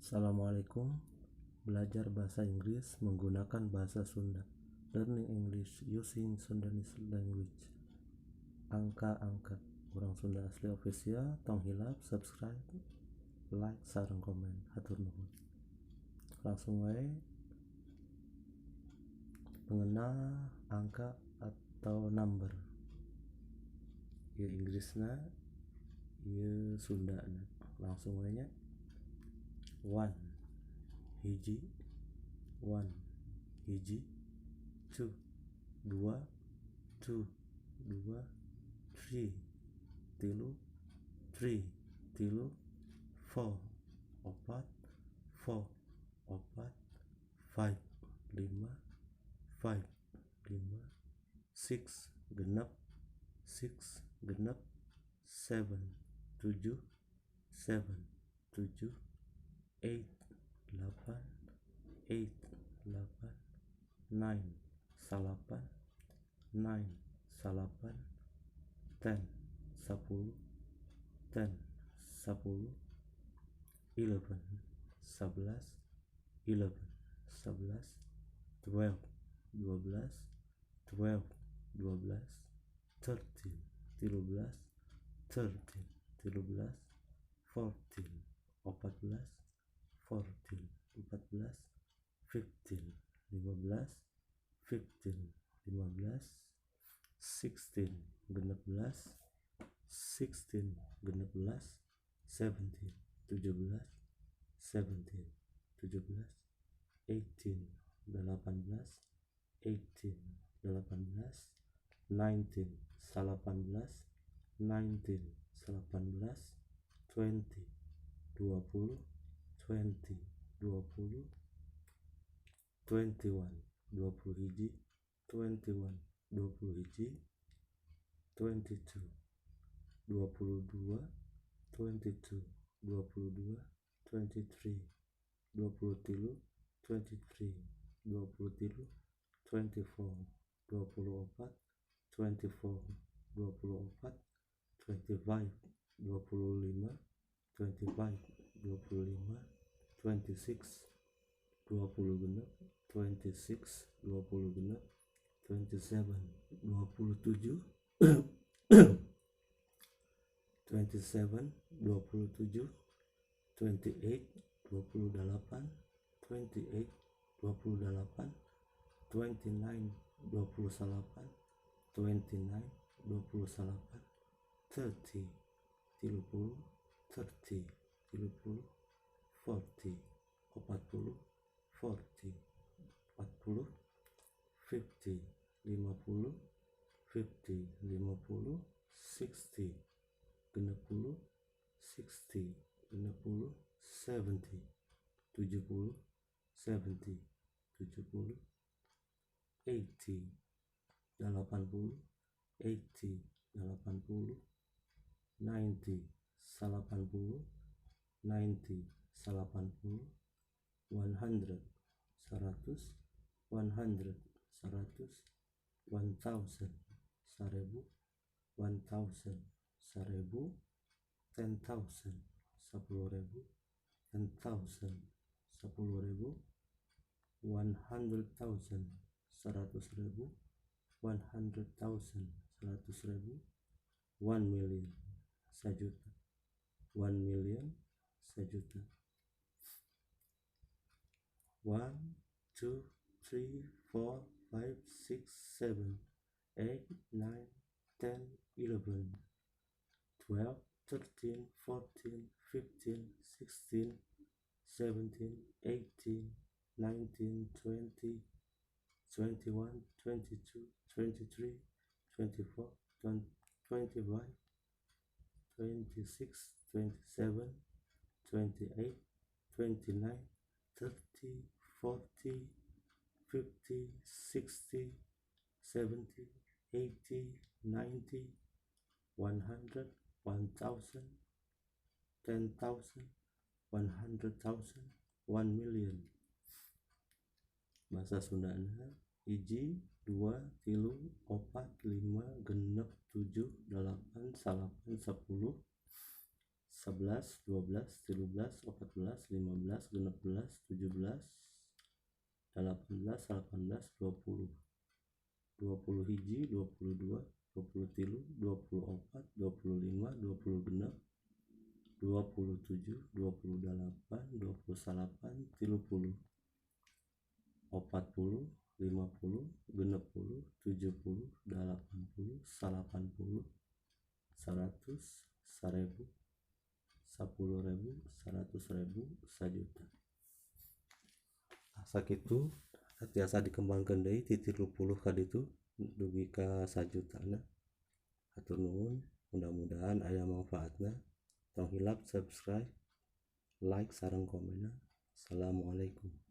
Assalamualaikum. Belajar bahasa Inggris menggunakan bahasa Sunda. Learning English using Sundanese language. Angka-angka. Urang Sunda Asli Official, tong hilap subscribe, like, sareng komen. Hatur nuhun. Langsung wae mengenal angka atau number. Ieu Inggrisna, ieu Sundana. Langsung wae nya. 1 hiji, 1 hiji, 2 dua, 2 dua, 3 tilu, 3 tilu, 4 opat, 4 opat, 5 lima, 5 lima, 6 genep, 6 genep, 7 tujuh, 7 tujuh, 8 delapan, 8 delapan, 9 salapan, 9 salapan, 10 10, 10 10, 11 11, 11 11, 12 12, 12 12, 13 13, 13 13, 14 14, 14 14, 15 15, 15 15, 16 16, 16 16, 17 17, 17 17, 18 18, 18 18, 19 18, 19 18, 20 20, 20 20, 21 21, 21 21, 22 22, 22 22, 23 23, 23 23, 24 24, 24 24, 25 25, 25 25, 26 26, 26 26, 27 27, 27 27, 28 28, 28 28, 29 29, 29 29, 30 30, 30 30, 40 40, 40 40, 50 50, 50 50, 60 60, 60 60, 70 70, 70 70, 80 80, 80 80, 90 80, 90 80, 100 100, 100 100, 1000 1000, 1000 1000, 10,000 10.000, 10,000 10.000, 100,000 100.000, 100,000 100.000, 1 million sajuta, 1 million sajuta. 1 2 3 4 5 6 7 8 9 10 11 12 13 14 15 16 17 18 19 20 21 22 23 24 25 26 27 28 29 30 40 50 60 70 80 90 100 1000 10,000 100,000 1 million. Bahasa Sundana 1 2 3 4 5 6 7 8 9 10 11, 12, 13, 14, 15, 16, 17, 18, 18, 20, 20 hiji, 22, 23, 24, 25, 26, 27, 28, 29, 30, 40, 50, 60, 70, 80, 80, 100, 1000, 10.000, 100.000, 1.000.000. Sakitu tiasa dikembangkeun deui ti 30 ka ditu dugi ka 1.000.000. Hatur nuhun, mudah-mudahan aya manfaatna. Tong hilap subscribe, like, sareng komenna. Assalamualaikum.